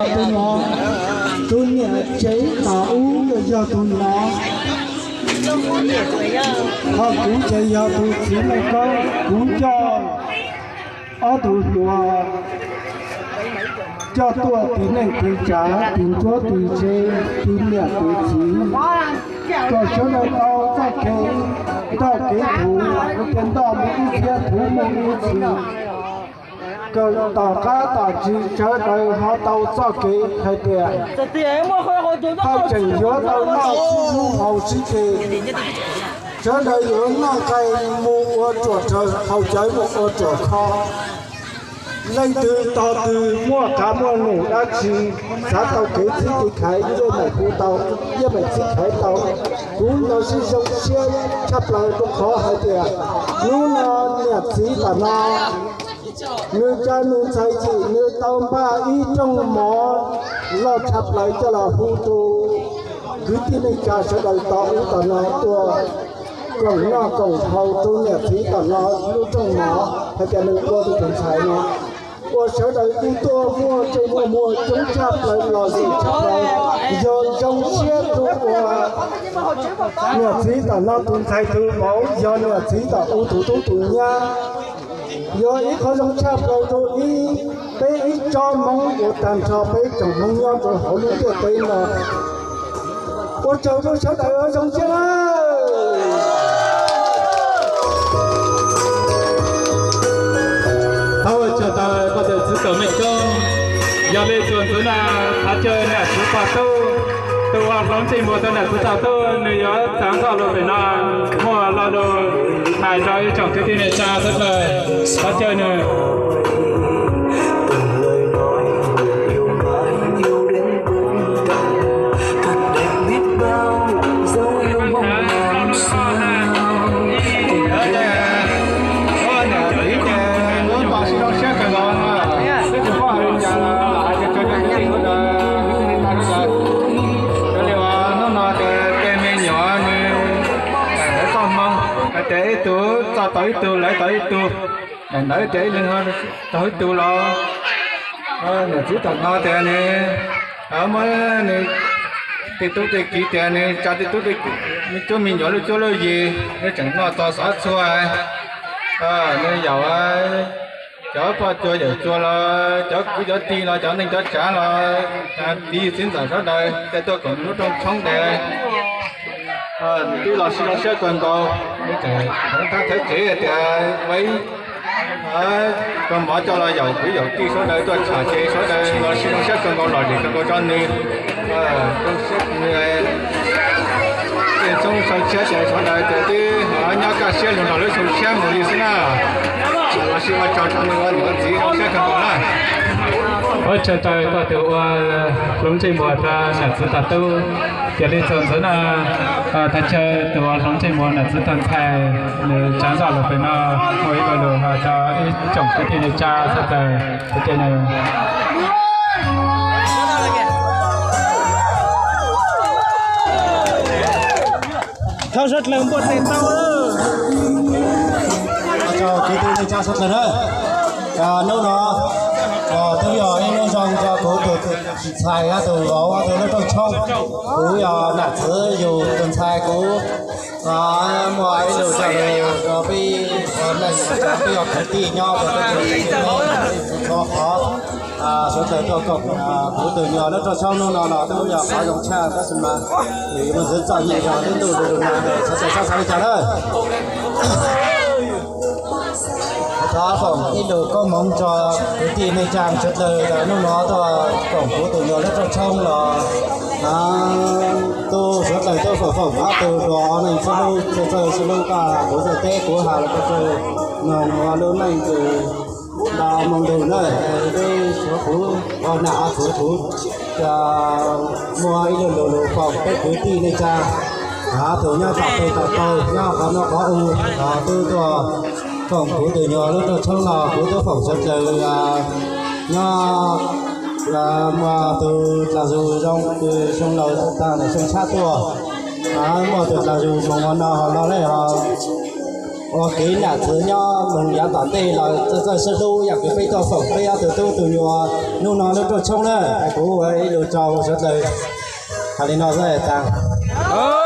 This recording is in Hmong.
Tus no, tus niam tsev tom ub yog tus no, ho kuv ces yog tus txiv Meej Koob. Kuv coj ob tug hluas coj tuaj tiv neej tiv tsav, tiv nruab tiv tsev, tiv niam tiv txiv, kom sawv daws tau txoj kev, tau kev thuv, ua ke ntoj mus ib txhiab thuv mus ib txhis, kom tom qab tom ntsis sawv daws ho tau txoj kev hais tias, thaum tseem yuav tau noj sib hlub haus sib ce, sawv daws yuav noj nqaij mus ua ruam rhawv, haus cawv mus ua ruam khov. Leej twg tog twg muaj qav muaj num dab tsi, xav tau kev txib kev khaiv, yeej meem hu tau, yeej meem txib khaiv tau. Kuv los sib zoo siab tshaj plaws rau qhov hais tias hnub no niam txiv tom no nws tsa nws ntxhais yim nws tau npaj ib rooj mov loj tshaj plaws coj los hu rau kwv tij neej tsa sawv daws tom ub tom no tuaj koom noj koom haus rau niam txiv tom no lub rooj mov hais tias nws ua tus tus ntxhais no, ua sawv daws kuj tuaj muaj ntsej muaj muag coob tshaj plaws los sim tshaj plaws, yog zoo siab rau ua niam txiv tom no tus ntxhais tus vauv, yog niam txiv tom ub tus tub tus nyab. Yog ib qho zoo tshaj plaws rau ib, peb ib tsob Hmoob uas tag nrho peb tsoom Hmoob nyob rau hauv lub ntiaj teb no. Ua tsaug rau sawv daws, zoo siab na. Thov ua tsaug rau koj tus txiv Meej Koob. Yog li txuas ntxiv no, thov caw niam txiv pog tub, tus uas hloov ntsej muag rau niam txiv pog tub, nws yuav txav nkoj lus pem no, muaj lo lus hais rau ib tsoom kwv tij neej tsa xwb plaws, thov caw nws. Hnub no ces tej me nyuam nws txoj hmoo hais tias ib tug txog tau ib tug, lawv tau ib tug, ntawd tias ib leeg tau ib tug los. Niam txiv tom no tias nws muab nws tej tub tej kiv tias nws tsa tej tub tej, me tub me nyuam lub cuab lub yig, nws tseem noj txog xov txhua. Nws yaum cov poj cua yawm cua los cov kwv cov tij los cov neej cov tsav los txiv txiv ntxawm sawv daws tej tuaj koom lub rooj tshoob tes twb los sib zoo siab kawg nkaus. Nws tseem thov thawv tsev tias ua ib kab mov coj los yaum kwv yaum tij sawv daws tuaj tsham ces sawv daws los sib zoo siab kawg nkaus, lom zem kawg nkaus rau nws. Tej txhoob sau tshiab ces sawv daws ces twb nyob kaj siab lug nrog lub xyoo tshiab mus li xwb na. Los sib ua tsaug rau nws ua niam ua txiv zoo siab kawg nkaus na. Ua tsaug rau koj tus ua hloov ntsej muag rau niam txiv pog tub. Ces li txuas ntxiv no, thov caw tus uas hloov ntsej muag niam txiv pog ntxhais nws tsav nkoj lus pem no, muaj ib lo lus hais rau ib tsoom kwv tij neej tsa xwb tas, thov caw nws. Thov sawv dlawg npuaj tes tau. Thov caw kwv tij neej tsa sawv dlawg na. Hnub no twb yog ib hnub zoo rau kuv tus ntxhais tus vauv tus lub rooj tshoob. Kuv yog nam txwv yus tus ntxhais, kuv muaj ib lus cog lus rau peb, peb yog kwv tij nyob rau peb txhua qhov. Sawv daws tuaj koom kuv tus nyuam lub rooj tshoob hnub no los twb yog qhov zoo tshaj, tab sis mas nws yuav muaj ntxwv txom nyem yog twb ntuj lug lug no, sawv daws txhob xav li cas na. Thov foom ib lus koob hmoov rua kwv tij neej tsaa sawv dlawg hnub no tuaj koom kuv tus nyuas lub rooj tshoob los, tuaj sawv dlawg tuaj foom foom ob tug dua neeg xwb lub txawg xwb lub, kuv txawg teb kuv has los txawg noog ua lub neej kws nto moo lug na, peb suav kuv ua nam ua txwv kuv muaj ib lub lug lug foom peb kwv tij neej tsaa, tug nyob tom peg tom taug nyob qhov noj qhov ub, twb tuaj foom kuv tus nyuas lub rooj tshoob no, kuv twb foom sawv dlawg nyob muaj tus dlaag zug zoo kws xyoo laus taag xyoo tshab tuaj, muaj tus dlaag zug moog ua no ho lo lej ho Ua kev nam txwv nyob mus yav tom ntej los txawj txawj sib hlub yam kws peb tuaj foom peb ob tug tub tug nyuas hnub no lub rooj tshoob na. Kuv ua ib lus rau sawv daws hais li no xwb tas.